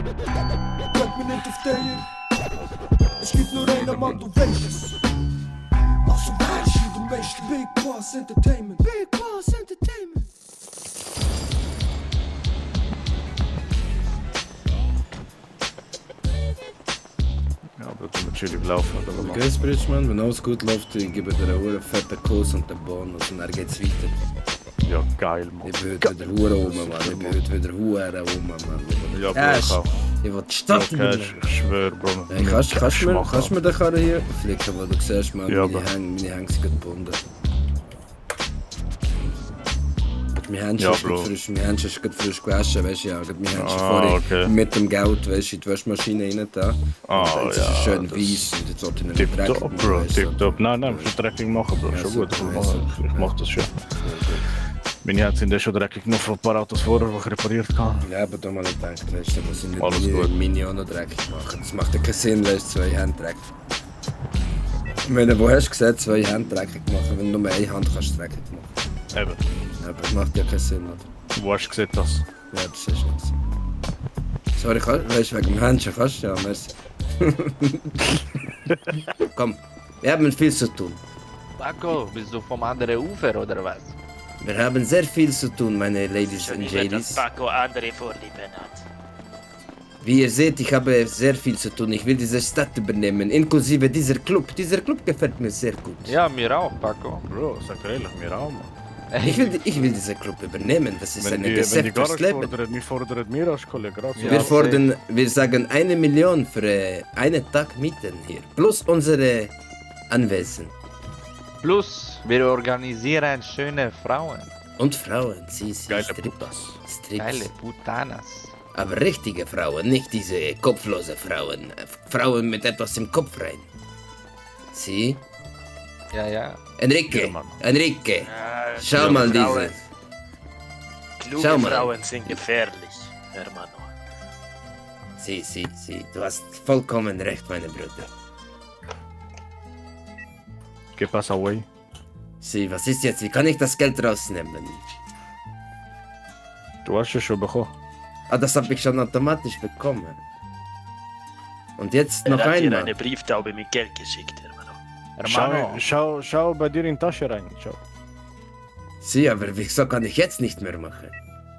Bleib mir nicht auf der. Es gibt nur einen Mann, du weißt es. Also weißt du, du weißt Big Boss Entertainment. Big Boss Entertainment. Ja, wird mit Chili laufen oder was? Grüß Bridgeman, wenn alles gut läuft, ich gebe dir einen fetten Kuss und den Bonus und dann geht's weiter. Ja, geil, Mann. Ich bin heute wieder Hure rum, Mann. Ich bin heute wieder Hure rum, Mann. Ja, Bro, Ja, ich auch. Ich will die Stadt Okay, ich schwör, Bro. Hey, kannst du mir den Karren hier flicken, weil du siehst, man, Ja, meine Hänge sind gebunden. Meine Hände Ja, sind Bro. frisch gewaschen, weißt du, ja. Meine Hände sind Ah, vorhin okay. mit dem Geld, weißt du, in die Waschmaschine rein da. Ah, Und jetzt ist es ja, schön das- weiss und jetzt sollte ich nicht Tipptopp, dreckig Bro, weißt du. tipptopp. Nein, musst du Dreckig machen, Bro. Ja, Schon super, gut, ja, ich mach das schon. Meine Hände sind ja schon dreckig genug von ein paar Autos vorher, die ich repariert habe. Ja, aber da mal nicht gedacht, weißt du, da muss ich Alles nicht gut. meine auch noch dreckig machen. Das macht ja keinen Sinn, weißt du, 2 Hände dreckig. Ich meine, wo hast du gesagt, 2 Hände dreckig machen, wenn du nur eine Hand kannst dreckig machen? Eben. Ja, aber das macht ja keinen Sinn, oder? Wo hast du gesehen, das? Ja, das ist nichts. Sorry, weißt du, wegen dem Händchen kannst du ja, merci. Komm, wir haben viel zu tun. Paco, bist du vom anderen Ufer oder was? Wir haben sehr viel zu tun, meine Ladies Schon and immer, dass Ladies. Paco andere Vorlieben hat. Wie ihr seht, ich habe sehr viel zu tun. Ich will diese Stadt übernehmen, inklusive dieser Club. Dieser Club gefällt mir sehr gut. Ja, mir auch, Paco. Bro, sag ehrlich, mir auch, Mann. Ich will diese Club übernehmen. Das ist ein Wenn die Geschäft fürs Garage Leben. fordert, mich fordert mir als Kollege. Grazie. Wir fordern, wir sagen 1 Million für einen Tag Mieten hier. Plus unsere Anwesen. Plus, wir organisieren schöne Frauen. Und Frauen, sie Geile Strips. Putas. Geile Putanas. Aber richtige Frauen, nicht diese kopflose Frauen. Frauen mit etwas im Kopf rein. Sie? Ja, ja. Enrique, Ja, Mann. Enrique, Ja, schau kluge mal Frauen. diese. Kluge Schau mal. Frauen sind gefährlich, Hermano. Sie. Du hast vollkommen recht, meine Brüder. ¿Qué pasa, güey? Sie, was ist jetzt? Wie kann ich das Geld rausnehmen? Du hast es schon bekommen. Ah, das habe ich schon automatisch bekommen. Und jetzt noch Er hat dir einmal. eine Brieftaube mit Geld geschickt, Hermano. Hermano. Schau bei dir in die Tasche rein. Schau. Sie, aber wieso kann ich jetzt nicht mehr machen?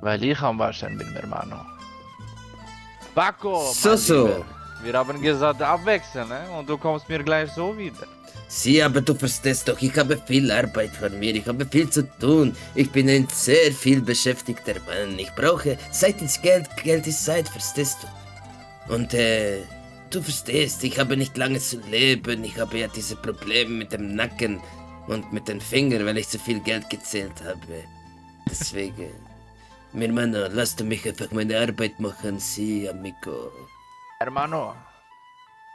Weil ich am Waschen bin, Hermano. Paco, So, mein so. Lieber. Wir haben gesagt, abwechseln, ne? Und du kommst mir gleich so wieder. Sie, aber du verstehst doch, ich habe viel Arbeit vor mir, ich habe viel zu tun. Ich bin ein sehr viel beschäftigter Mann. Ich brauche Zeit ins Geld, Geld ist Zeit, verstehst du? Und du verstehst, ich habe nicht lange zu leben. Ich habe ja diese Probleme mit dem Nacken und mit den Fingern, weil ich zu viel Geld gezählt habe. Deswegen, mi hermano, lass du mich einfach meine Arbeit machen, sí, amigo. Hermano,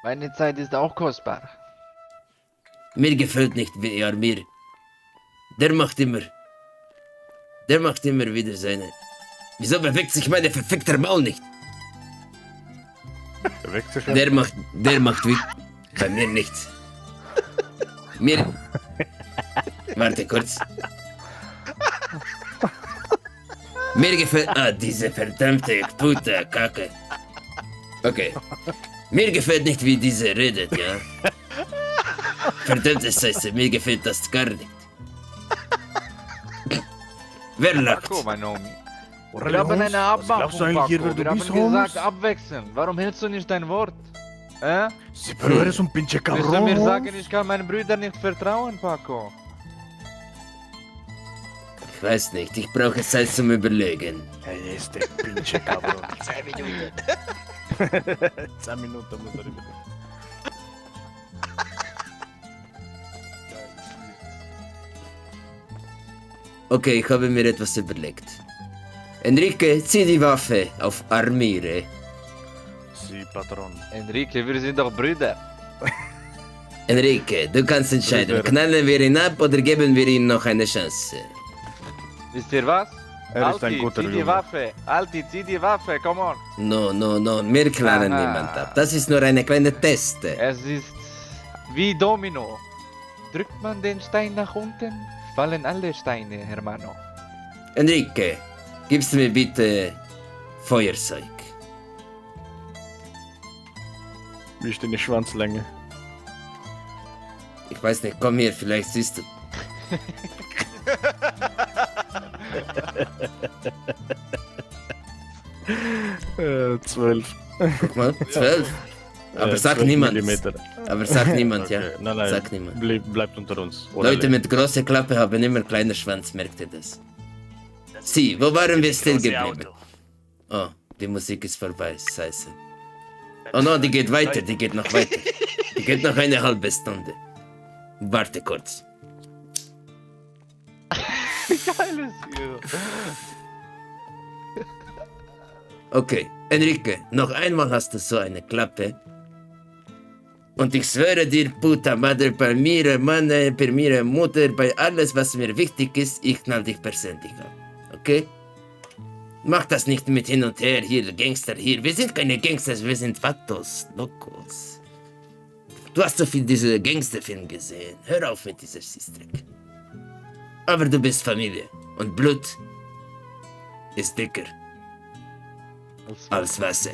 meine Zeit ist auch kostbar. Mir gefällt nicht, wie er mir. Der macht immer wieder seine. Wieso bewegt sich meine verfickter Maul nicht? Bewegt sich Der macht wie. Bei mir nichts. Mir. Warte kurz. Mir gefällt. Ah, diese verdammte Puta Kacke. Okay. Mir gefällt nicht, wie diese redet, ja? Verdammte Scheiße, mir gefällt das gar nicht. Wer lacht? Paco, mein Homie. Wir Wir haben eine glaubst Abmachung, du eigentlich, hier, Paco. wer du Wir haben bist, gesagt, Homes? abwechseln. Warum hältst du nicht dein Wort? Sí, pero eres un pinche Willst du cabrón. mir sagen, ich kann meinen Brüdern nicht vertrauen, Paco? Ich weiß nicht, ich brauche Zeit zum Überlegen. Ey, este pinche cabrón. 10 Minuten. 10 Minuten muss er überlegen. Okay, ich habe mir etwas überlegt. Enrique, zieh die Waffe auf Armire. Sí, Patron. Enrique, wir sind doch Brüder. Enrique, du kannst entscheiden. Brüder. Knallen wir ihn ab oder geben wir ihm noch eine Chance? Wisst ihr was? Er ist ein Alti, guter zieh die Junge. Waffe. Alti, zieh die Waffe, come on. No, wir knallen Aha. niemand ab. Das ist nur eine kleine Teste. Es ist wie Domino. Drückt man den Stein nach unten, fallen alle Steine, Hermano. Enrique, gibst du mir bitte Feuerzeug? Wie ist deine Schwanzlänge? Ich weiß nicht, komm hier, vielleicht siehst du. 12. Guck mal, 12. Aber sag 12 niemand. Millimeter. Aber sag niemand, ja. Okay. Nein, Sag niemand. Bleibt unter uns. Oder Leute mit großer Klappe haben immer kleiner Schwanz, merkt ihr das? Sie, wo waren wir stehen Große geblieben? Auto. Oh, die Musik ist vorbei, scheiße. Oh no, die geht weiter, die geht noch weiter. Die geht noch eine halbe Stunde. Warte kurz. Geil ist hier. Okay, Enrique, noch einmal hast du so eine Klappe. Und ich schwöre dir, puta madre, per mire Mann, per mire Mutter, bei alles, was mir wichtig ist, ich knall dich persönlich ab. Okay? Mach das nicht mit hin und her, hier, Gangster, hier. Wir sind keine Gangsters, wir sind Vatos, Locos. Du hast so viel diese Gangsterfilme gesehen. Hör auf mit dieser Schießdreck. Aber du bist Familie. Und Blut ist dicker als Wasser.